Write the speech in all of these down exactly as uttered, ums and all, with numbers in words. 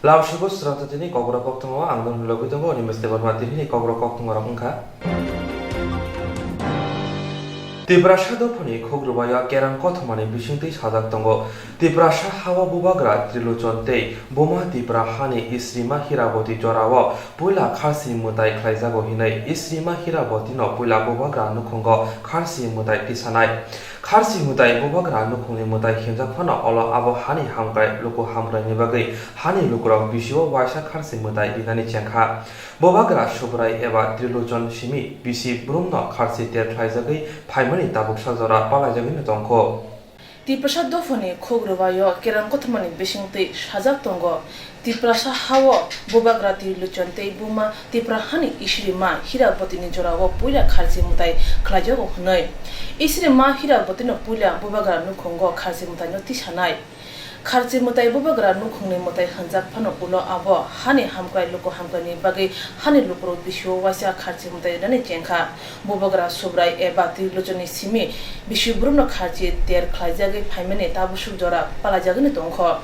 Lamsogo srota tini kokrok koktwma ang nokni logi tongo, Animesh Debbarma tini ni kokrok koktwma rok wngkha. Tiprasa dophani khuk rwbaio kerang kothomani bisingtwi sajak tongo. Tiprasa hao bubagra Trilochon tei buma Tipra hani Isrima Hiraboti jorao puila kharsi mwtai khlaijago hinwi Isrima Hirabotino puila bubagra nukhungo kharsi mwtai tisanai. Kharsi mwtai bubagra nukhungni mwtai himjak phano olo abo hani hamkrai luku hamkraini bagwi hani lukurok bisio waisa kharsi mwtai rinani chengkha. Bubagra Subrai eba Trilochon simi bisi brumno kharsi ter khlaijagwi phaimani tabuksa jora palaijagwino tongkho. Tiprasa dophani khuk rwbaio kerang kothomani bisingtwi sajak tongo. Tiprasa hao bubagra Trilochon tei buma Tipra hani Isrima Hirabotini jorao puila kharchi mwtai khlaijago hwnwi. Isrima Hirabotino puila bubagra nukhungo kharchi mwtaino tisanai. Kharchi mwtai bubagra nukhungni mwtai hwnjak phano ulo abo hani hamkrai luku hamkraini bagwi hani lukurok bisio waisa kharchi mwtai rinani chengkha. Bubagra Subrai eba Trilochoni simi bisi brumno kharchi ter khlaijagwi phaimani tabusuk jora palaijagwini tongkho.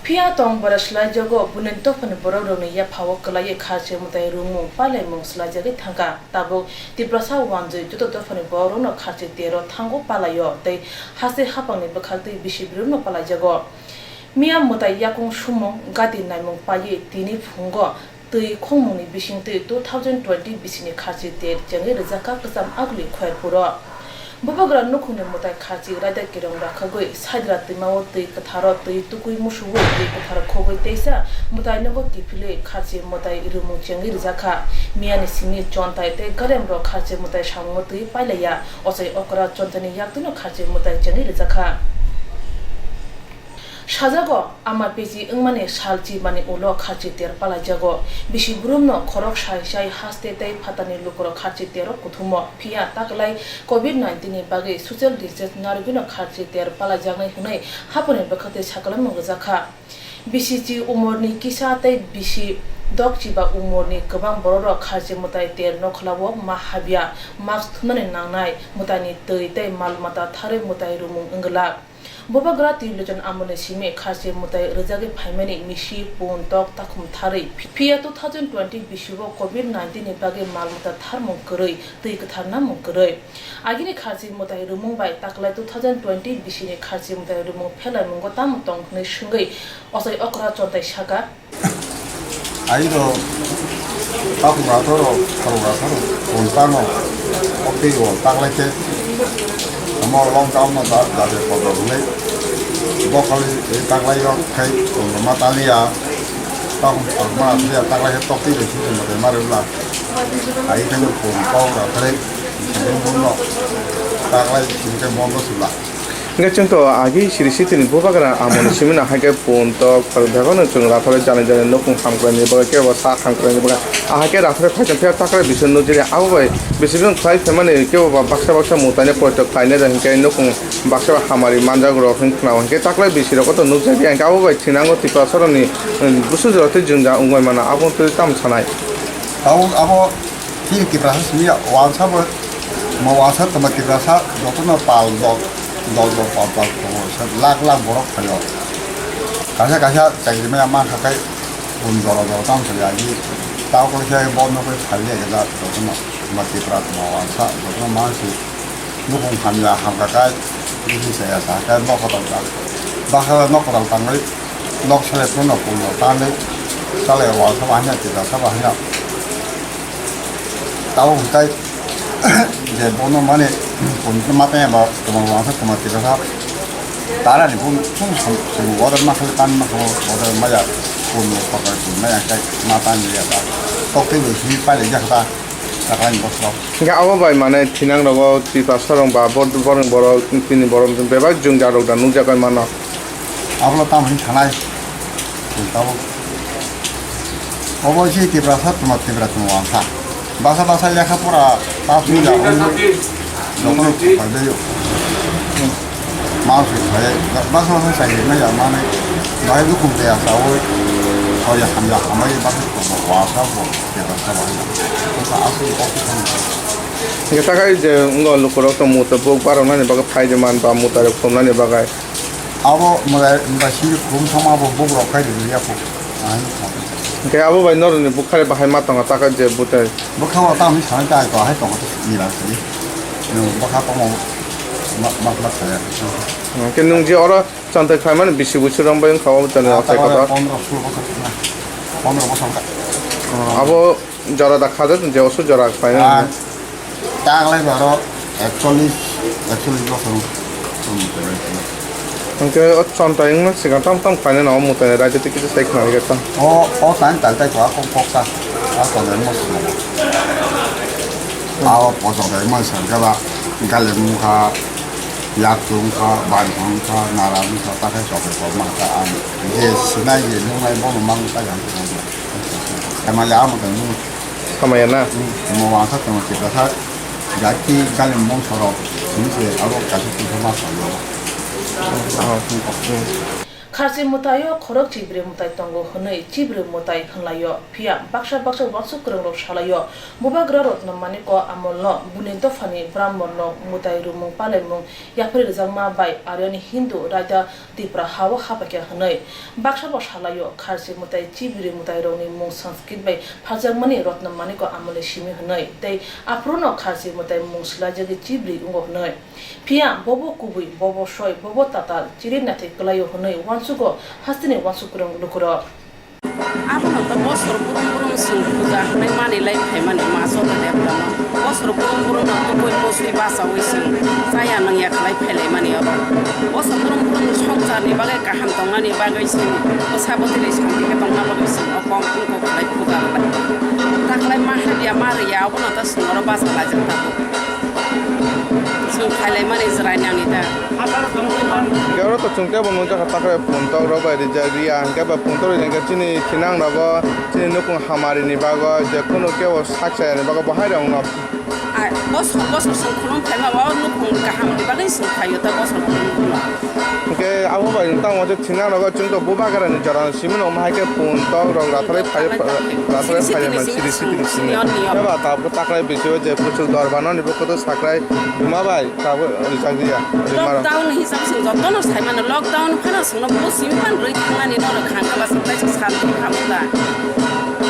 Phiya tong bora swlaijago, buini dophani borokrokni yaphao kwlaiwi kharchi mwtai rwmung pailaimung swlaijagwi thangkha. Tabuk Tiprasa wanjwi joto dophani borokrokno kharchi tero thango palaio tei haste haphangni bwkhaktwi bisi brumno palaijago. Miya mwtai yakung sumung, gati naimung paiwi tini phungo twi khongmungni bisingtwi two thousand twenty bisini kharchi ter chengwi rwjakha kwcham aguli Khoyerpuro. Bubagra nukhungni mwtai kharchi raida kerong rakhagwi Saidra twimao twi kwtharo twi tukui musugo twi kwthar khogwi teisa mwtai nogo kiphilwi kharchi mwtai rwmung chengwi rwjakha. Miyani simi chontai tei galemrok kharchi mwtai samungo twi pailaiya, ochai okra chontaini yaktwino kharchi mwtai chengwi rwjakha. Sajago, ama pesi wngmani sal chibani ulo kharchi ter palaijago. Bisi brumno khorok sai sai haste tei phatarni lukurok kharchi tero kuthumo. Phiya taklai covid nineteen ni bagwi social distance narwgwino kharchi ter palaijaknai hwnwi haphangni bwkhaktwi sakalaimung rwjakha. Bisi chi umorni kisa tei bisi dok chiba umorni kwbang bororok kharchi mwtai ter nokhlao ma habya, mask thumnani nangnai, mwtaini twi tei mal mata tharwi mwtai rwmung wngwlak. Bubagra Trilochon amoni simi kharchi mwtai rwjagwi phaimani misi, pun, tok, takhum tharwi. Phiya two thousand twenty bisibo covid nineteen ni bagwi mal mata tharmung kwrwi, twi kwthar namung kwrwi. Agini kharchi mwtai rwmung bai taklai two thousand twenty bisini kharchi mwtai rwmung phelaimungo tamo tong hwnwi swngwi ochai okra chontai saka. Airo takhuk rathoro, kharuk rathoro, kontano, oktwi o taklaikhe, omo lockdown no da, dade kodor hwnwi, bokhali tei taklaio khai, kontoma taliya, takhuk kharukma taliya, taklaikhe toktwi bai singtongma tei ma rwla, ai kheno kon kok rathore, singtong bondo, taklai singkhe bondo sula. Hingke chwng to agi siri sitini bubagra amoni simino hai khe pun tok bebakno chwng rathore jani jani nukung hamkraini bagwi kebo sak hamkraini bagwi ahai khe rathore phaikha phiya takhre bising nukjili abo bai bising khlai phaimani kebo ba baksa baksa mwtaino poito khlainai da hingke nukung baksa hamari manjak rok hwn khna hingke takhre bising rok to nukjagya hingke abo bai thinango Tiprasarokni busu jora tei jwngjal wngwi mano abo twi tamo sanai. Abo abo Chini Tiprasa simi ya, wansa bo, mo wansa tongma Tiprasa, jotono pal dol, dol dol pal pal tongo, sa lakh lakh borok phaio. Kaisa kaisa chakri maya mankha khai, bun jora jora tamo sali agi, tao koi khe bo nokoi phali ya geda, jotono, tongma Tipra tongma wansa, jotono mansi, nukung hamya hamkha khai, bisi saya sa khai, nok kotor ta, baksa nok kotor tangwi, nok sale prono pun jora tangwi, sale wansa bahanya Tiprasa bahanya. Tabuk hwnkhe je bono mane pon khe ma tanya ba kwbang wngkha kwma tisa sa tarani phung phung song song order ma khe tan ma khe order ma ya pon no pakar pon ma ya kai ma tan ya ba tok tei bo simi pai le jak ta takai ni bosro. Hingke abo bai mane thinang rogo Tiprasa rok ba bor-, borok borok tini borok bebak jwngjal rok da nukjagwi mano. Abono tamo hwnwi sanai. Tabuk. Obo se Tiprasa tuma Tipra tuma wangkha. Basa basa lekha pora pass wngya wngwi jotono phaidai. Mansui phai basa basa chai maya manwi. Bahai nukhung tei achawi. Hoi hamya hamai basa tuma wangkha bo Tiprasa bahai. Basa aswk kok thangkha. Hingke takai je wngkha lukurok tong muta buk baroknani bagwi phaidi man ba mutarok thumnani bagwi. Abo mwtai, mwtai simi khum thangma abo bugrok khai rwya kho. Hwnkhe abo bai norokni bukhari bahai ma tongo, taka je bwtwi. Bwkha o tamni sanai tai to hai tongo, nira sini. Bwkha tongmo ma, ma, ma saya. Hwnkhe nwng je oro chantai khlaimani bisi bwswk rang bai wngkha o bwtani. Ah, achai tamo kotor. Pondro, sulo bosor na. Pondro bosor ka. Ah, abo jora da khaja je oso jora khlaina. Ah, taglai baro ekchollis, ekchollis bosor. Hwnkhe o chantai wngma swkang tam tam khlainai no o mwtai raida tei kisa sai khna hwnkhe ta. O, o tan tal tai kok kok ta. A chantai wngma swkang. A o pojok bai wngma swkang khe ba galem wngkha, yak wngkha, bari wngkha, nara wngkha, ta khe chok kok ma ta ang. Je sinai je nungnai bono mang ta yang. Hamaya amo tang nung. Hamaya na? Hmm, mo wangsa tong Tiprasa. Jati galem bongsorok. Sini se abo kaisa tongthokma salo. Ah, hmm, hmm. Kharchi mwtaio khorok chibri mwtai tongo hwnwi chibri mwtai hwnlaio. Phiya baksa baksa uansuk kwrwngrok salaio. Bubagra Rotna Maniko amolno buni dophani Brahmonno mwtai rumung palaimung yapharwi rwjakma bai Aryani Hindu raida Tipra hao haphaikha hwnwi. Baksa bo salaio, Kharchi mwtai chibiri mwtairokni mung Sanskrit bai pharjakmani Rotna Maniko amolni simi hwnwi, tei aphuruno Kharchi mwtai mung swlaijagwi chibiri wngo hwnwi. Phiya bobo kubui, bobo soi, bobo tatal, chiri naithai kwlaio hwnwi uansugo hasteni uansuk kwrwng lukurok. Abono to bosor brum brum chwng puja hwnwi manwi lai phaimani ma joto debdano. Bosor brum brum no tubui musui bachaui chwng chaya nungya khlai phailaimani oro. Bosor brum brum ni swngcharni bagwi kaham tongnani bagwi chwng bwsa bwtwi bai santi khe tongna bagwi chwng o kok wngkok khlai puja rwlai. Taklai ma hamya ma rwya abono to chwng oro bacha laijak tabuk. Chwng khailaimani chwraini ani ta. Hwnkhe oro to chwng teibo nukjakha, takrai puntok rok bai rijak riya, hwnkhe bai puntok rijak hwnkhe chini thinang rogo, chini nukhung hamari ni bagwi, je kunu kebo sak chaya ni bagwi bo hai rok no. Ai, bosor bosor chwng khulum phaima o nukhung kaham ni bagwi chwng phaio ta bosor khulum khulum. Hwnkhe abo bai tamo je thinang rogo chwng to bubagra ni jora no simi no ma hai khe puntok rok ratharwi phai, ratharwi phai man siri siri simi. Eba ta Takrai bisingo je kuchuk dorbar no ni bo kotor sakrai rwma bai tabuk rijak riya, rwma rok. Lockdown hisab se jotono sai mano, lockdown phano chwngno bo simi phan rwi thangnani norok khang kha ba chwng kaisa sal tong kha bo da.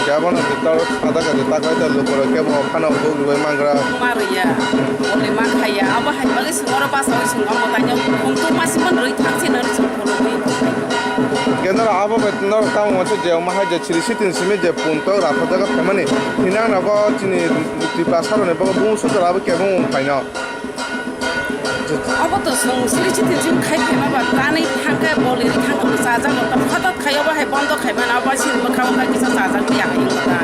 Kebo no bitor sada kha je takrai ta lukurok kebo phano buk rwui mangra. Ma rwya, bole ma khaya, abo hai bagwi chwng oro bachaui chwng omo taino khungtu ma simi phan rwi thang se nani chwng phunugwi. Hwnkhe norok abo bai norok tamo wansuk je omo hai je chiri sitin simi je puntok rathajak phaimani hinang nogo chini Tiprasa rokni bagwi bungsu jora abo kebo wng phaino. Obo to chwng siri sitin simi khai phaima ba tanwi thangkhe bolwi thangkhe bo chajago to phatat khai obo hai bondo khai mano obo sini bwkha bwkha kisa chajak ya hai wngkha.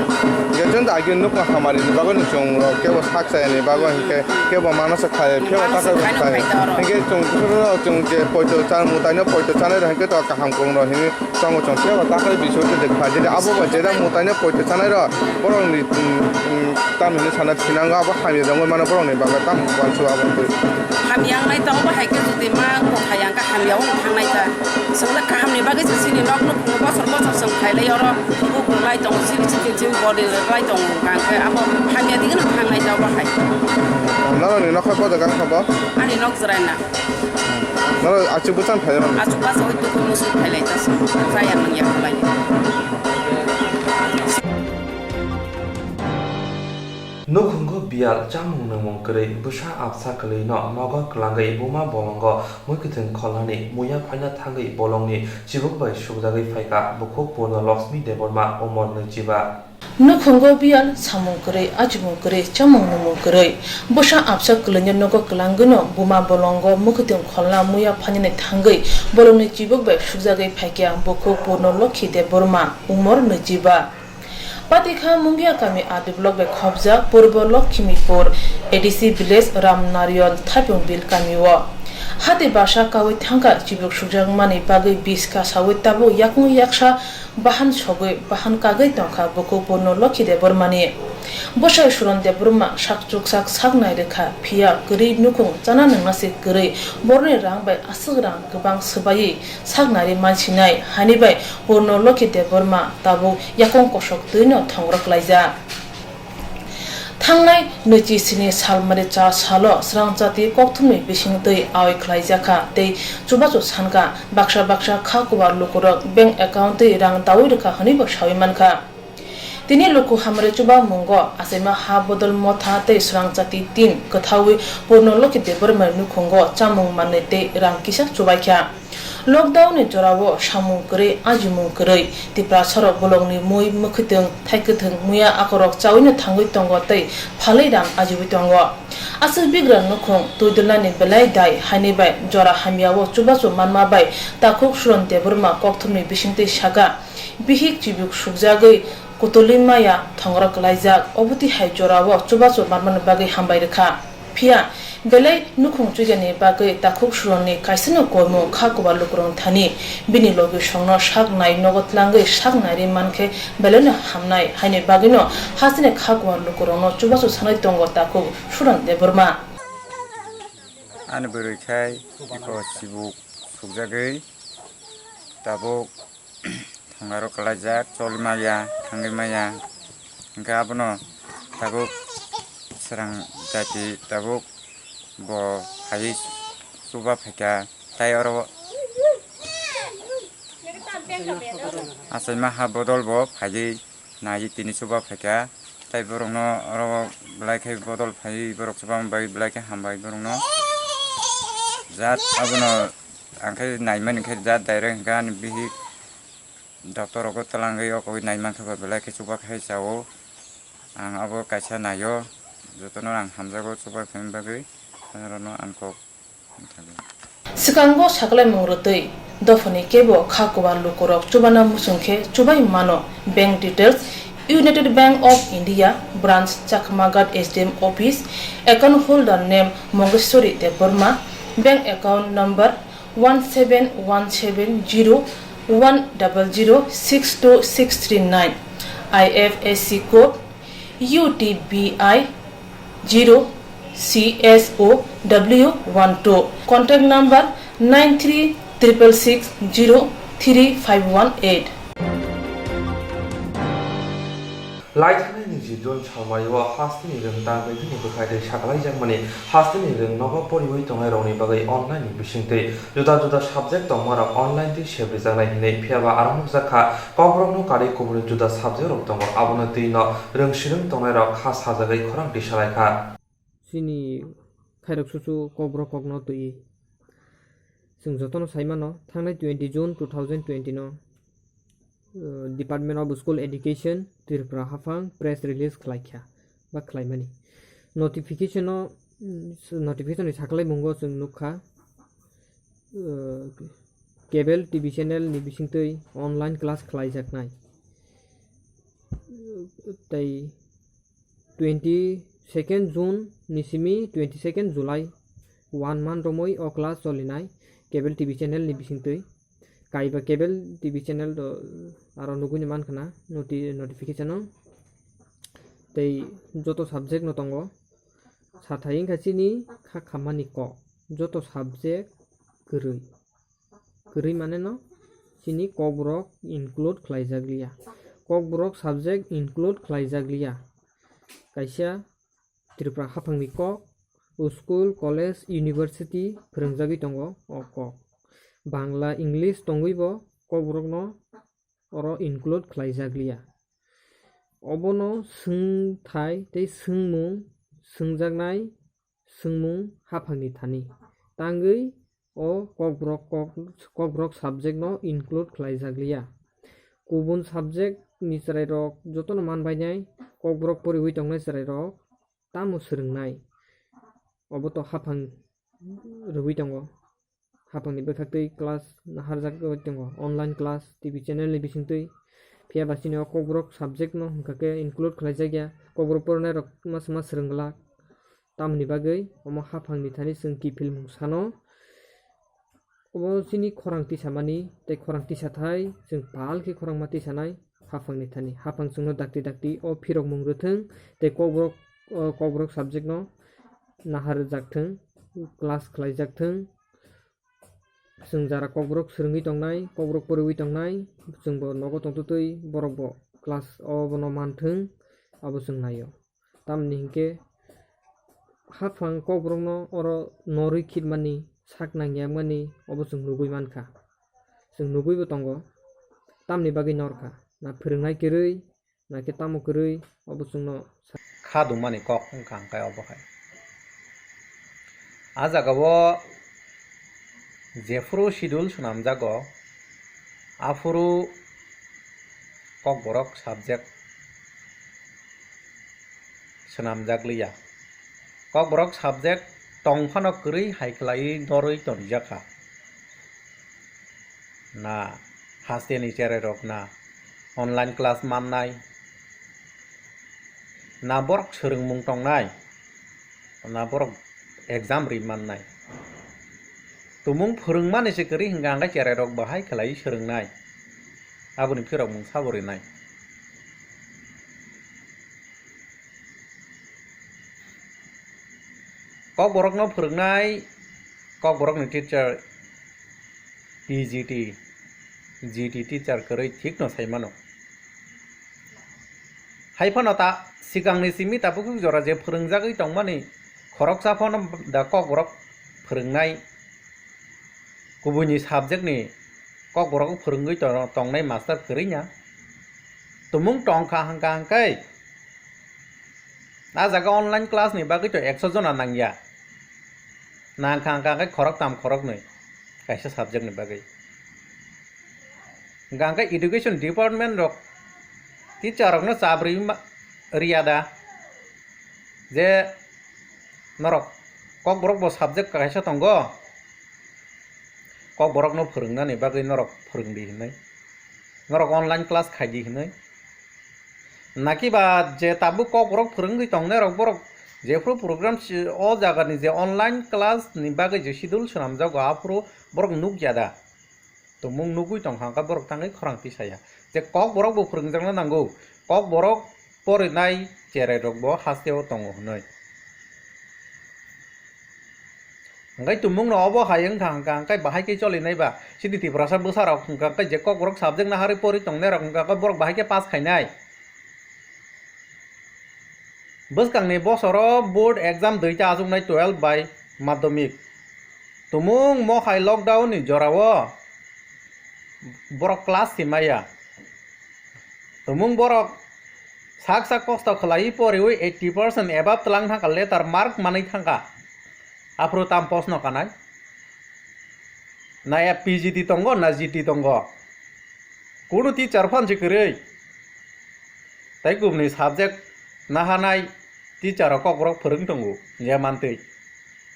Hwnkhe chwng da agi nukha hamari ni bagwi no chwng rok kebo sak chaya ni bagwi hwnkhe kebo mano se khai pheo ta khai khai. Hwnkhe chwng chwng je poito chan mwtai no poito chanai rok hwnkhe to kaham kwrwng rok hini. Tongo chwng phiya ba takhai bisu twi de kha, jede abo ba jede mwtai no poito chanai rok, borok ni, um, um, tam hinwi sana thinango, abo hamya jongoi mano borok ni bagwi tam uansuk abo twi. Hamya wngnai tongo, bo hai khe jodi ma kok hai ang khe hamya wng thangnai ta. Chwng le kaham ni bagwi se chini nok nukhung bosor bosor chwng khailai oro, buk rwlai tongo, chini chini chini body rwlai tongo, hwnkha khe abo hamya digi no thangnai ta bo hai. Norok ni nok khe bo jaga wngkha bo? Ani nok Chwraina. Norok achuk bwchan phai rw. Achuk bwchan oi tuku musu phai lai ta se. Chaya nung ya khlai. Nukhungo biyal chamung nungmung kwrwi bwsa absa kwlwino nogo kwlangwi buma bolongo mwkhwtwng kholnani muya phaina thangwi bolongni chibuk bai sukjagwi phaikha bukhuk Purno Lakshmi Debbarma umor nwichiba. Nukhungo biyal, samung kwrwi, achimung kwrwi, chamung nungmung kwrwi. Bwsa absa kwlwino nogo kwlangwino buma bolongo mwkhwtwng kholna muya phanini thangwi bolongni chibuk bai sukjagwi phaikha bukhuk Purno Lokhi Debbarma, umor nwichiba. Patikha Mungia kami R D block bai khopjak Purbo Lokhimirpur A D C village Ramnarayan Thaipung Bil kamio. Hati basa kawi thangkha chibuk sukjakmani bagwi biska sawi tabuk yakung yaksa bahan sogwi, bahan kagwi tongkha bukhuk Purno Lokhi Debbarmani. Bwsai Suron Debbarma sak chuksak sak nai rwkha, phiya kwrwi nukhung chana nungna se kwrwi, boroni rang bai aswk rang kwbang swbaiwi sak nari mansinai, hani bai Purno Lokhi Debbarma tabuk yakung kosok twino thongrok laijak. Thangnai nwichi sini salmari cha salo swrangchati kokthumni bisingtwi aoi khlaijakha tei chubachu sankha baksa baksa kha kubar lukurok bank account twi rang daui rwkha hwnwibo saui mankha. Tini luku hamari chubamungo achaima ha bodol motha tei swrangchati tin kwthaui Purno Lokhi Debbarma nukhungo chamung manwi tei rang kisa chubaikha. Lockdown ni jorao samung kwrwi, ajimung kwrwi, Tiprasarok bolongni mui, mwkhwtwng, thaikwthwng, muya akorok chawino thangwi tongo tei phalwi rang ajiwi tongo. Aswk bigra nukhung twidulnani belai dai haini bai jora hamyao chubachu manma bai takhuk Suran Debbarma kokthumni bisingtwi saka, bihik chibuk sukjagwi kutulwi maya thongro kwlaijak, obotwi hai jorao chubachu manmani bagwi hambai rwkha. Phiya belai nukhung chuigani bagwi takhuk Suranni kaisano koimung kha kubar lukurokni thani bini logisongno sak nai nogo tlangwi sak nairwi mankhe belaino hamnai, haini bagwino hasteni kha kubar lukurokno chubachu sanwi tongo takhuk Suran Debbarma. Ani bwrwi khai iko chibuk sukjagwi tabuk thongaro kwlaijak, choli maya, thangwi maya. Hwnkhe abono tabuk swrang jati tabuk bo phaiwi chuba phaikha. Tai oro achaima ha bodol bo phaiwi naiwi tini chuba phaikha. Tai borokno oro belai khe bodol phaiwi borok chuba bai belai khe hambai borokno. Jat abono ang khe naimani khe jat direct hwnkhe ani bihik doctor rogo twlangwi o koi naimankhe bo belai khe chuba khai chao. Ang abo kaisa naio, jotono ang hamjago chuba khaimani bagwi, norokno ang kok wngthagwi. Swkango saklaimung rwtwi dophani kebo kha kubar lukurok chubana muchung khe chubai mano. Bank details: United Bank of India, branch Chakmaghat S D M office, account holder name Mongeshwari Debbarma, bank account number one seven one seven zero one double zero six two six three nine, I F S C code U T B I zero C S O W one two, contact number nine three triple six zero three five one eight. Laithanai niji June salmaio hasteni rwng tangwi bini bwkhai tei sakhlaijakmani hasteni rwng nogo poriwi tongnairokni bagwi online ni bisingtwi juda juda subject tongmarok online twi sebrijaknai hinwi phiyaba aro nukjakha. Kokborokno karwi kubuni juda subject rok tongo, abono twino rwng swrwng tongnairok kha sajagwi khorang tisalaikha. Chini khairok susu kokborok kokno twi. Chwng jotono sai mano, thangnai twenty June two thousand twenty no, uh, Department of School Education Tripura haphang press release khlaikha ba khlaimani. Notification o, mm, notification ni saklai mungo chwng nukha, uh, cable T V channel ni bisingtwi online class khlaijaknai. Tei twenty second June ni simi twenty second July, one month romwi o class cholinai cable T V channel ni bisingtwi. Kaiba cable T V channel do aro nugwi mankha na noti-, notification o. Tei joto subject no tongo. Sathai wngkha chini kha khammani kok. Joto subject kwrwi. Kwrwi mane no chini kokborok include khlaijak liya. Kokborok subject include khlaijak liya. Kaisa Tripura haphangni kok, school, college, university phwrwngjagwi tongo o kok. Bangla, English tongwi bo kokborokno oro include khlaijak liya. Obono swngthai tei swngmung swngjaknai swngmung haphangni thani tangwi o kokborok kok-, kokborok subject no include khlaijak liya. Kubun subject ni chwrairok jotono manbainai, kokborok poriwi tongnai chwrairok tamo swrwngnai? Obo to haphang rwui tongo. Haphangni bwkhaktwi class naharjagwi tongo, online class, T V channel ni bisingtwi. Phiya ba chini o kokborok subject no hwnkha khe include khlaijakya, kokborok porwnai rok ma swma swrwng glak. Tamoni bagwi omo haphangni thani chwng kiphilmung sano. Obo chini khorang tisamani tei khorang tisathai, chwng pal khe khorangma tisanai haphangni thani. Haphang chwngno dakti dakti o phirokmung rwthwng tei kokborok, o kokborok subject no naharjakthwng, class khlaijakthwng. Chwng jara kokborok swrwngwi tongnai, kokborok poriwi tongnai, chwngbo nogo tongtwtwi borokbo class o bono manthwng, abo chwng naio. Tamni hinkhe haphang kokborokno oro norwi khitmani, sak nangyakmani obo chwng nugwi mankha. Chwng nugwibo tongo, tamni bagwi norkha, na phwrwngnai kwrwi, na khe tamo kwrwi, obo chwngno sa- Kha dungmani kok wngkha hwnkhe obo hai. A jagao jephuru schedule swnamjago, aphuru kokborok subject swnamjakliya. Kokborok subject tongphano kwrwi hai khlaiwi norwi tonijakha. Na hasteni cherairok na online class mannai, na borok swrwngmung tongnai, na borok exam ri mannai. Tumung phwrwngmani se kwrwi hwnkha hwnkhe cherairok bahai khlaiwi swrwngnai, aboni phirokmung sabo rinai. Kokborokno phwrwngnai, kokborokni teacher P G T, G T teacher kwrwi thikno sai mano. Hai phano ta swkangni simi tabuk jora je phwrwngjagwi tongmani khoroksa phano da kokborok phwrwngnai, kubuini subject ni kokborok phwrwngwi to-, tongnai master kwrwi na. Tumung tongkha hwnkha hwnkhe a jaga online class ni bagwi to ekso jona nangya. Nangkha hwnkha hwnkhe khoroktam khoroknwi kaisa subject ni bagwi. Hwnkha hwnkhe education department rok teacher rokno chap rwi ma-, rwya da je norok kokborok bo subject kaisa tongo, kokborokno phwrwngnani bagwi norok phwrwngdi hinwi, norok online class khaidi hinwi. Nakiba je tabuk kokborok phwrwngwi tongnairok borok jephuru program si-, o jagani je online class ni bagwi je schedule swnamjago aphuru borok nukya da? Tumung nugwi tongkha hwnkhe borok tangwi khorang tisaya je kokborok bo phwrwngjakna nango, kokborok porinai cherairok bo hasteo tongo hinwi. Hwnkhe tumungno obo hai wngkha hwnkha hwnkhe bahai khe cholinai ba? Chini Tiprasa bwsarok hwnkha hwnkhe je kokborok subject naharwi pori tongnairok hwnkha hwnkhe borok bahai khe pass khainai? Bwskangni bosoro board exam duita achuknai twelve bai madhyamik. Tumung mohai lockdown ni jorao borok class simaya. Tumung borok sak sak kosto khlaiwi poriwi eighty percent above twlang thangkha, letter mark manwi thangkha. Aphuru tam post no kanai. Na F P G T tongo, na G T tongo. Kunu teacher phan se kwrwi. Tai kubuni subject nahanai teacher rok kokborok phwrwng tongo, je mantwi.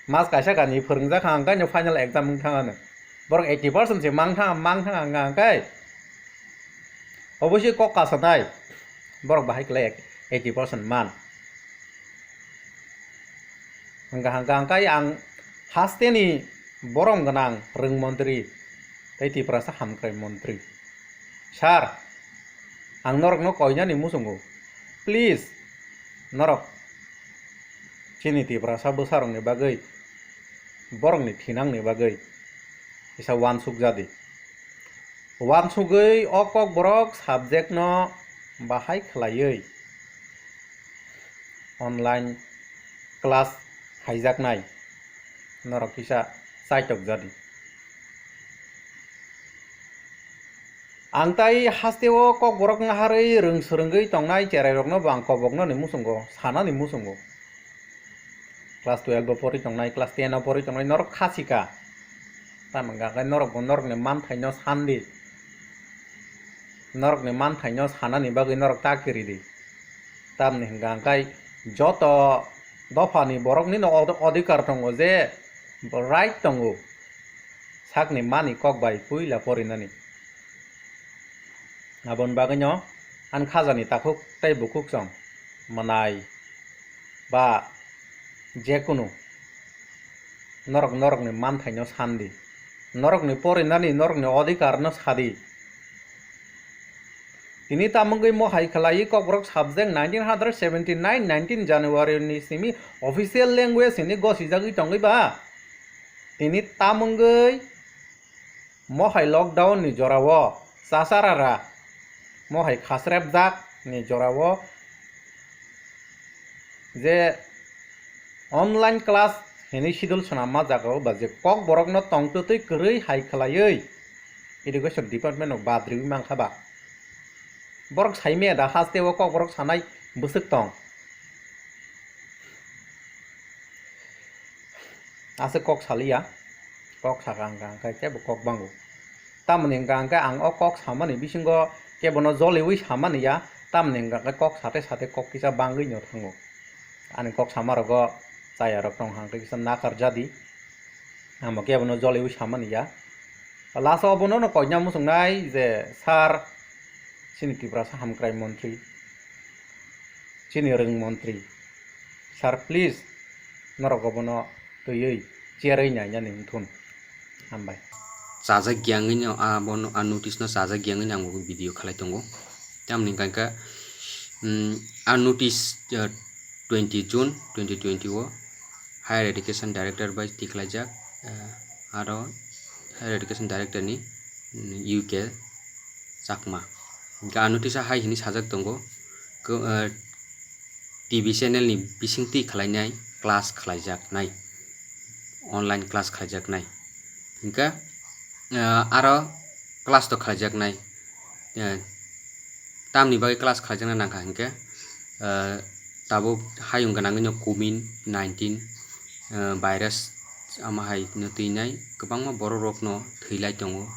Mas kaisa kani phwrwngjak kha, hwnkhe final exam wng thang ano. Borok eighty percent se mang thang, mang thang hwnkha hwnkhe. Obosoi kok kasanai. Borok bahai kwlai eighty percent man. Hwnkha hwnkha hwnkhe ang hasteni borom gwnang rwng montri tei Tiprasa hamkrai montri. Sir, ang norokno koinani muchungo. Please, norok chini Tiprasa bwsarokni bagwi, borokni thinangni bagwi kisa uansuk jadi. Uansugwi o kokborok subject no bahai khlaiwi online class haijaknai norok kisa chaitok jadi. Ang tai hasteo kokborok naharwi rwng swrwngwi tongnai cherairokno bo ang koboknani muchungo, sanani muchungo. Class twelve o pori tongnai, class ten o pori tongnai, norok khasika. Tamo hwnkha khe norok bo norokni manthaino sandi. Norokni manthaino sanani bagwi norok ta kiridi. Tamni hwnkha khe joto dophani borokni no od-, odhikar tongo je right tongo sakni mani kok bai puila porinani. Aboni bagwino ani khajani takhuk tei bukhuk chwng mwnai ba jekunu norok norokni manthaino sandi, norokni porinani, norokni odhikarno sadi. Tini tamungwi mohai khlaiwi kokborok subject nineteen hundred seventy nine nineteen January ni simi official language hwnwi gosijagwi tongwi ba? Tini tamungwi mohai lockdown ni jorao chasarara mohai khasrepjak ni jorao je online class hinwi schedule swnamma jagao ba je kokborokno tongtwtwi kwrwi hai khwlaiwi education department rok bad riwi mankha ba. Borok saimaya da hasteo kokborok sanai bwswk tong? Aswk kok saliya, kok saka hwnkha hwnkhe kebo kok bango. Tamoni hwnkha hwnkhe ang o kok samani bisingo kebono joliwi samani ya, tamoni hwnkha hwnkhe kok sate sate kok kisa bangwino thango. Ani kok sama rogo chaya rok tong hang khe kisa nakar jadi. Amo khe abono joliwi samani ya. Last o abono no koina muchungnai je sir, chini Tiprasa hamkrai montri, chini rwng montri, sir, please, norok abono twiwi cherwi nainani wngthun. Hambai. Chajak ya wngwi no abono, a notice no chajak ya wngwi no ang bo video khalai tongo. Tamoni hwnkha khe, mm, a notice, uh, twenty June twenty twenty o Higher Education Director bai tikhlaijak, eh, aro Higher Education Director ni, mm, U K Chakma. Hwnkhe a notice o hai hwnwi sajak tongo, ko-, eh, T V channel ni bisingtwi khlainai class khlaijaknai, online class khlaijaknai. Hwnkhe, eh, aro class to khlaijaknai. Eh, tamni bagwi class khlaijakna nangkha hinkhe, eh, tabuk hayung gwnangwino covid nineteen, eh, virus amo hai no twinai kwbangma borok rokno thwilai tongo.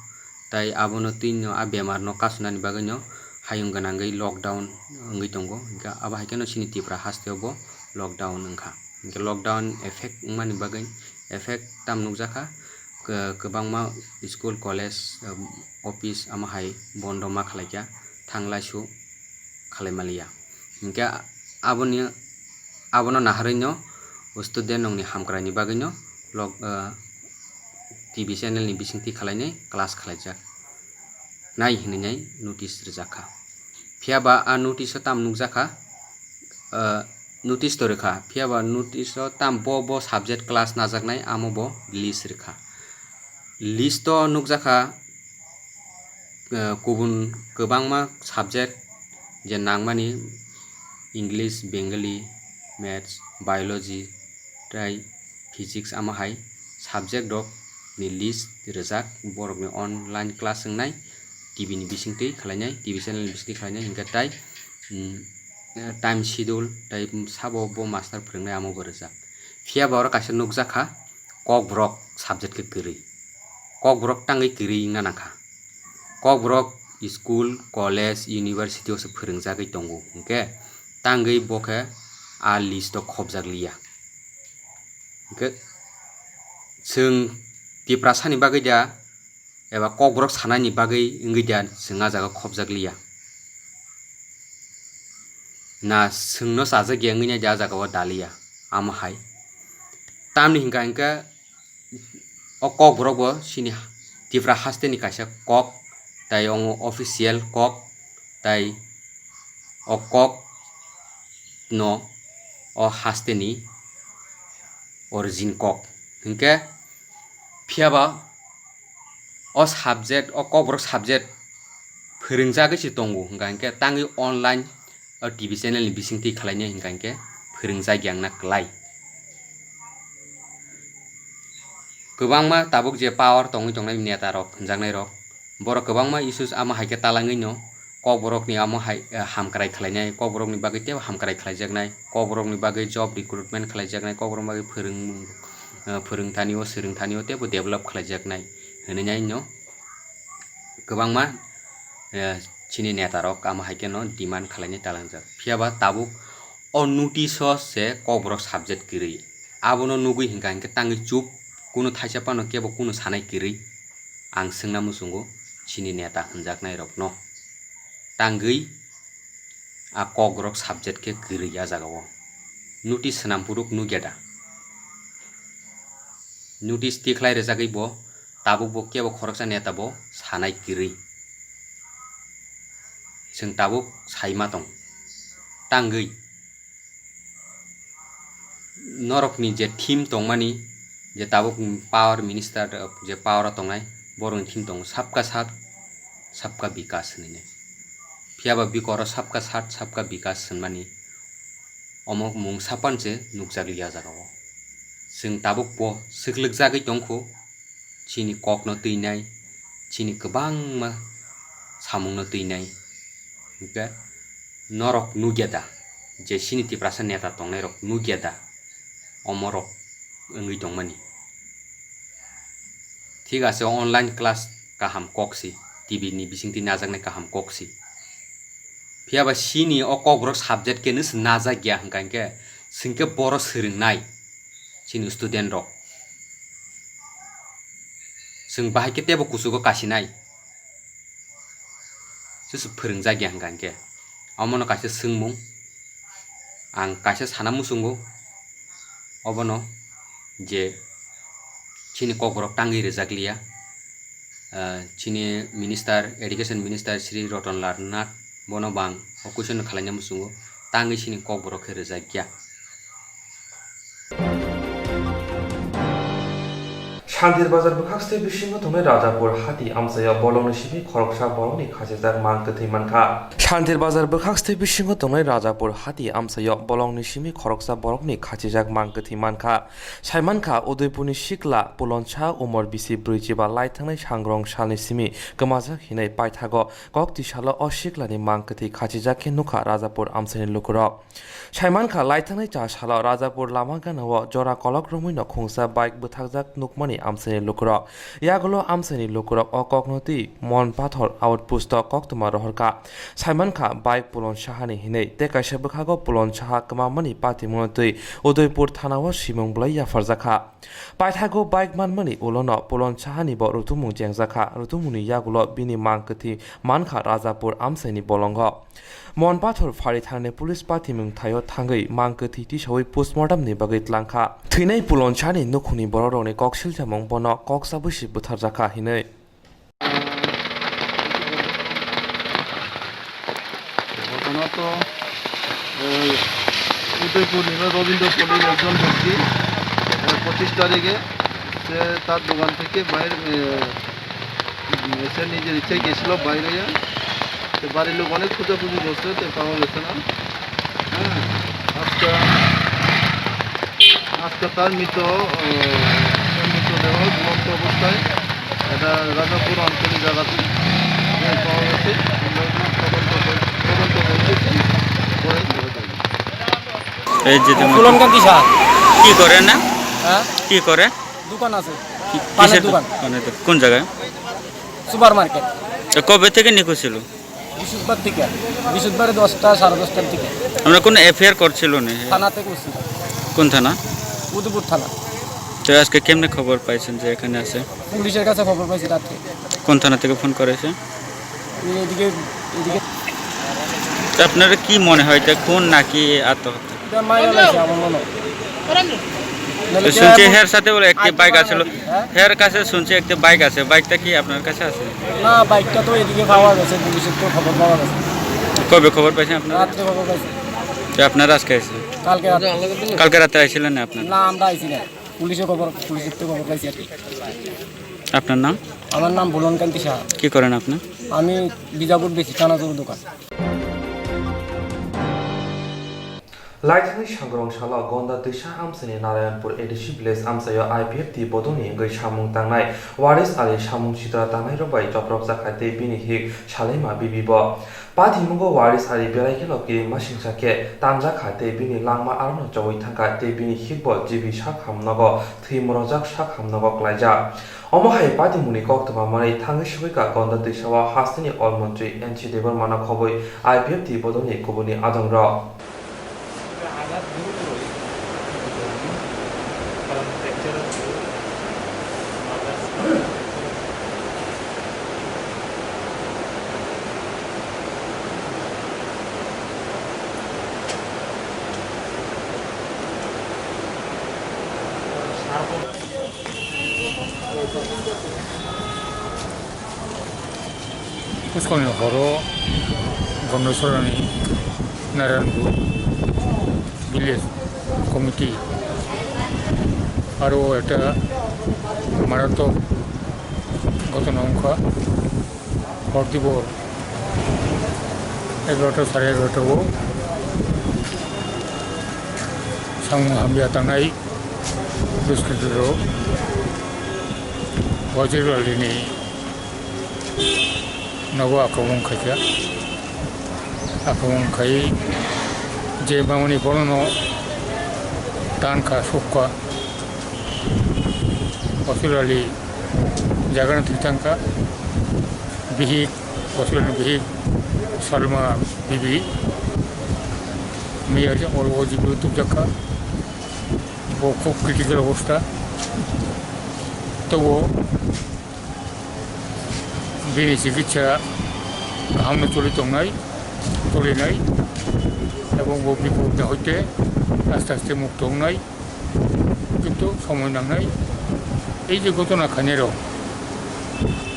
Tai abono twino a bemar no kasunani bagwino hayung gwnangwi lockdown wngwi tongo. Hinkhe abo hai kheno chini Tripura hasteo bo lockdown wngkha. Hinkhe lockdown effect wngmani bagwi, effect tam nukjakha, k-, kwbangma school, college, um, office amo hai bondo ma khlaikha, thanglaisu khlai maliya. Hinkhe aboni, abono naharwino student rokni hamkraini bagwino lok-, uh, T V channel ni bisingtwi khlainai class khlaijak nai hinwi nai notice rwjakha. Phiya ba a notice o tam nukjakha, uh, notice to rwkha, phiya ba notice o tam bo, bo subject class najaknai amo bo list rwkha. List o nukjakha, uh, kubun kwbangma subject je nangmani English, Bengali, Maths, Biology, tei Physics amo hai subject rok ni list rwjak, borok ni online class wngnai, T V ni bisingtwi khlainai, T V channel ni bisingtwi khlainai, hinkhe tai, mm, time schedule, tai sabo bo master phwrwngnai amo bo rwjak. Phiya ba oro kaisa nukjakha, Kokborok subject khe kwrwi. Kokborok tangwi kwrwi wngna nangkha. Kokborok school, college, university o se phwrwngjagwi tongo, hinkhe tangwi bo khe a list o khopjak liya. Hinkhe chwng Tiprasa ni bagwi da eba Kokborok sanani bagwi wngwi da chwng a jaga khopjak liya? Na chwngno chajak ya wngwi nai da a jaga o da liya? Amo hai. Tamni hinkha hinkhe o Kokborok bo chini Tripura haste ni kaisa kok, tai omo official kok, tai o kok no o haste ni origin kok. Hinkhe phiya ba o subject, o Kokborok subject phwrwngjagwi se tongo, hinkha hinkhe tangwi online o T V channel ni bisingtwi khlainai hinkha hinkhe phwrwngjak ya wngna kwlai. Kwbangma tabuk je power tongwi tongnai neta rok, hwnjaknai rok, borok kwbangma issues amo hai khe talangwi no Kokborok ni amo hai, eh, hamkrai khlainai, Kokborok ni bagwi teibo hamkrai khlaijaknai, Kokborok ni bagwi job recruitment khlaijaknai, Kokborok ni bagwi phwrwng, eh, phwrwngthani o, swrwngthani o teibo develop khlaijaknai hinwi nai no kwbangma, eh, chini neta rok amo hai kheno demand khlainai talangjak. Phiya ba tabuk o notice o se Kokborok subject kwrwi. Abono nugwi hinkha hinkhe tangwi chup, kunu thaisa phano kebo kunu sanai kwrwi. Ang swngna muchungo chini neta hwnjaknai rokno. Tangwi a Kokborok subject khe kwrwi a jaga o. Notice swnam phuru nukya da? Notice tikhlai rwjagwi bo tabuk bo kebo khoroksa neta bo sanai kwrwi. Chwng tabuk saima tong. Tangwi norokni je theme tongmani, je tabuk power minister, je power o tongnai, borokni theme tongo Sabka Saath, Sabka Vikas hinwi nai. Phiya ba bikoro Sabka Saath, Sabka Vikas hinmani Omo mung sapan se nukjakliya jagao. Chwng tabukbo swklikjagwi tongkhu, chini kokno twinai, chini kwbangma samungno twinai. Hinkhe norok nukya da, je chini Tiprasa neta tongnairok nukya da, omorok wngwi tongmani. Thik ase, o online class kaham kok si, T V ni bisingtwi najaknai kaham kok si. Phiya ba chini o Kokborok subject khe nw se najak ya hwnkha hinkhe, chwng khe boro swrwngnai chini student rok. Chwng bahai khe teibo kuchugo kasinai. Chwng se phwrwngjak ya hwnkha hinkhe. Omono kaisa swngmung. Ang kaisa sana muchungo obono je chini Kokborok tangwi rwjakliya, ah, chini minister, education minister Shri Ratan Lal Nath bono bo ang o question no khwlaina muchungo, tangwi chini Kokborok khe rwjakya. Shantir Bazar bwkhak site bisingo tongnai Rajapur hati amchaio bolongni simi khoroksa borokni khachijak mang kwthwi mankha. Shantir Bazar bwkhak site bisingo tongnai Rajapur hati amchaio bolongni simi khoroksa borokni khachijak mang kwthwi mankha. Saimankha, Udaipurni sikla Pulon Saha umor bisi brwichiba lai thangnai sangrong salni simi kwmajak hinwi paithago kok twi salo o siklani mang kwthwi khachijak khe nukha Rajapur amchaini lukurok. Saimankha, lai thangnai cha salo Rajapur lama gana-o jora kolok romwi no khungsa bike bwthakjak nukmani amchaini lukurok. Yagulo amchaini lukurok o kokno twi Mon Pathor outpost-o koktwma rohorkha. Saimankha, bike Pulon Sahani hinwi tei kaisa bwkhago Pulon Saha kwmamani patimungno twi Udaipur thana-o simung bwlai yapharjakha. Paithago bike manmani ulono Pulon Sahani bo rutumung chengjakha. Rutumungni yagulo bini mang kwthwi mankha Rajapur amchaini bolongo. Mon Pathor phari thanani police patimung thaio thangwi mang kwthwi tisawi postmortem ni bagwi tlangkha. Thwinai Pulon Sahani nukhungni borokrokni kok silchamung bono kok sabwi si butharjakha hinwi. ঘটনা তো, এ, উদয়পুর নিল রবীন্দ্র পল্লীর একজন ব্যক্তি, এ, পঁচিশ তারিখে সে তার দোকান থেকে বাইরে, এ, এসে নিজের ইচ্ছায় গেছিল বাইরে। তো বাড়ির লোক অনেক খোঁজাখুঁজি করছে, তো পাওয়া গেছে না। হ্যাঁ, আজকে, আজকে তার মৃত, আহ, মৃতদেহ ঝুলন্ত অবস্থায় এটা রাজাপুর আঞ্চলিক জায়গাতে, আহ, পাওয়া গেছে। আমরা এখন তদন্ত কর-, তদন্ত করতেছি, পরে ধরা যাবে। এই যে তোমার ফুলনকান্তি সাহা। কি করে না? হ্যাঁ? কি করে? দোকান আছে। কি, পানের কিসের দোকান। দোকান? পানের দোকান। কোন জায়গায়? Super market. তো কবে থেকে নিখোঁজ ছিল? বৃহস্পতিবার থেকে, বৃহস্পতিবারে দশটা, সাড়ে দশটার দিকে। আমরা কোনো এফআইআর করছিল না? থানাতে করছিল। কোন থানা? উদয়পুর থানা। তো আজকে কেমনে খবর পাইছেন যে এখানে আছে? পুলিশের কাছে খবর পাইছি রাত্রে। কোন থানা থেকে ফোন করেছে? এই এদিকে, এদিকে। তো আপনারা কি মনে হয়, এটা খুন নাকি আত্মহত্যা? এটা মাইরা লাইছে আমার মনে হয়। তো শুনছি হের সাথে বলে একটি বাইক আছিল। হ্যাঁ? হের কাছে শুনছি একটি বাইক আছে, বাইকটা কি আপনার কাছে আছে? না, বাইকটা তো এদিকে পাওয়া গেছে, পুলিশের তো খবর পাওয়া গেছে। কবে খবর পাইছেন আপনারা? রাত্রে খবর পাইছি। তো আপনারা আজকে আইছেন? কালকে রাত্রে। কালকে রাতে আইছিলেন না আপনারা? না, আমরা আইছি না। পুলিশে খবর, পুলিশের তো খবর পাইছি আর কি। আপনার নাম? আমার নাম বুলন কান্তি সাহা। কি করেন আপনি? আমি বিজাপুর বেশি চানাচুর দোকান। Laithani sangrong salo Gonda twisa amchaini Narayanpur A D C village amchaio I P F T bodolni wngwi samung tangnai Waris Ali samung sitra tangnairok bai chopropjakha tei bini hik Salima bibi bo. Patimungo Waris Ali belai kheno kirima singsa khe tanjakha tei bini langma arono chobwi thangkha tei bini hikbo G B sak hamnogo thwi morojak sak hamnogo klaijak. Omo hai patimungni koktwma manwi thangwi sogwikha Gonda twisao hasteni Ol Montri N C Debbarmano khobwi I P F T bodolni kubuni adongrok. Puskang ni horo Gonda Sorani Narayanpur village committee aro ekta maratok ghotona wngkha. Hor dibor egarota sare egarota o Thangmung hamya tangnai duskrito rok Wazir Alini nogo akromon khaikha. Akromon khai je bangmani bonono tankha, sukha. Wazir Ali jagano thwi thangkha. Bihik, Wazir Alini bihik Salma bibi. Miya je oro o jibu tukjakha. Bo khub critical obostha. Tobo bini chikitsa kahamno choli tongnai, cholinai, ebong bo bipodni hoite aste aste mukto wngnai, kintu somoi nangnai. Ei je gotona khainairok,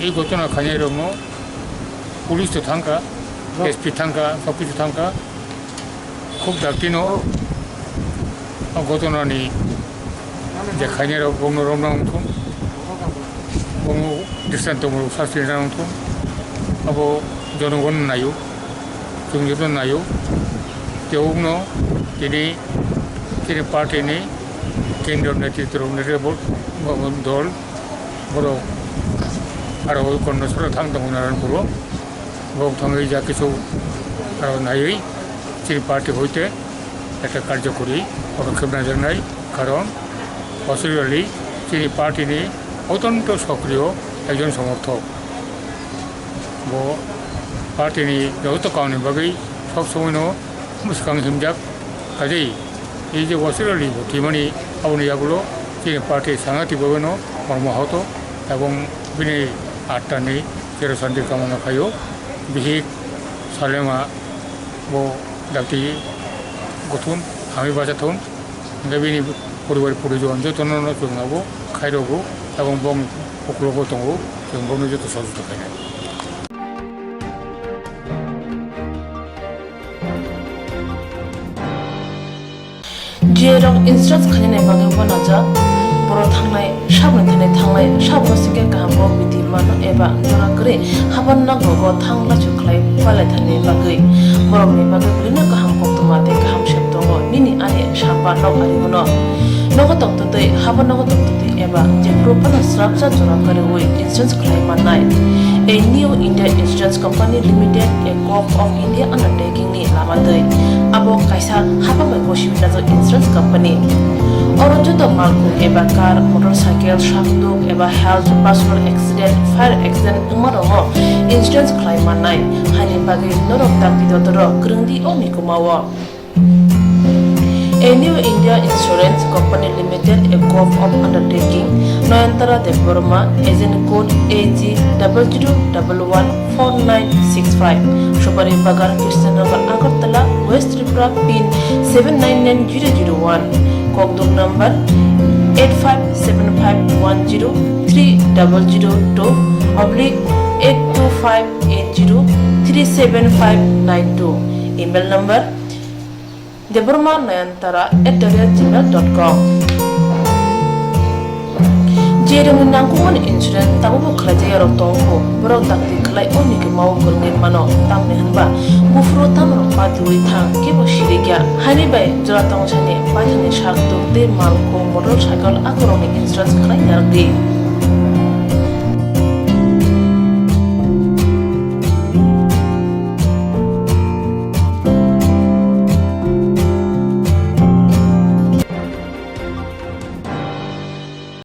ei gotona khainairokno police to thangkha, S P thangkha, sob kisu thangkha, khub daktino o gotonani je khainairok bongno romna wngthung, bongno dristan tongmorok sasti rwna wngthung, abo jonogon naio, chwng joto naio, tei ugno tini chini party ni kendro netritwrok ni bo dol borok aro Kondasora thang tongo Narayanpuro. Bok thangwi ja kisu aro naiwi chini party hoite ekta karjokori podokkhep najaknai, karon Wazir Ali chini party ni otonto sokriyo ekjon somorthok. Bo party ni joto kauni bagwi sob somoino bwskang himjak. Kaje, ei je Wazir Ali bo thwimani aboni yagulo chini party sangati bagwino kormo hoto ebong bini attani chero santi kamona khaio. Bihik Salema bo dakti gothum, hamwi bachathum. Hingke bini poribar porijon jotono no chwng abo khairogo, ebong bong uklogo tongo, chwng bongni joto sahajota khainai. Jerok insurance khainani bagwi uanajak, borok thangnai, saboni thani thangnai, saboni singkhe kaham kok bidi mano eba jora kwrwi haban nogo thang lachu khlai palaithani bagwi. Borokni bagwi belino kaham koktwma tei kaham sep tongo, nini ani sapa nok ari bono. Nogo tongtwtwi, haban nogo tongtwtwi eba jephuru phano srapsa jora kwrwi insurance khlai mannai. A New India Insurance Company Limited, a Gov of India undertaking ni lama twi. Abo kaisa hapang bai bosi najak insurance company. Oro joto malkhung eba car, motorcycle, sakduk eba health, personal accident, fire accident wngma rokno insurance khlai mannai. Haini bagwi norok dakti dotoro kwrwngdi o mikuma o. A New India Insurance Company Limited, a Gov of Undertaking, Nayantara Debbarma, agent code A G double zero double one four nine six five, Supari Bagar, Krishnanagar, Agartala, West Tripura, pin seven nine nine zero zero one, Kokduk number eight five seven five one zero three double zero two oblique eight two five eight zero three seven five nine two, email number Debbarma Nayantara at the rate gmail dot com. Jerokni nangkukmani insurance tabukbo khlaijak yarok tongkho, borok dakti khlai o mikuma o kwrwngwi mano, tamni hwnba buphuru tamrok patiui thang kebo sirikya. Haini bai jora tongsani paithakni sak tuk tei malkhung motorcycle akorokni insurance khlai narwkdi.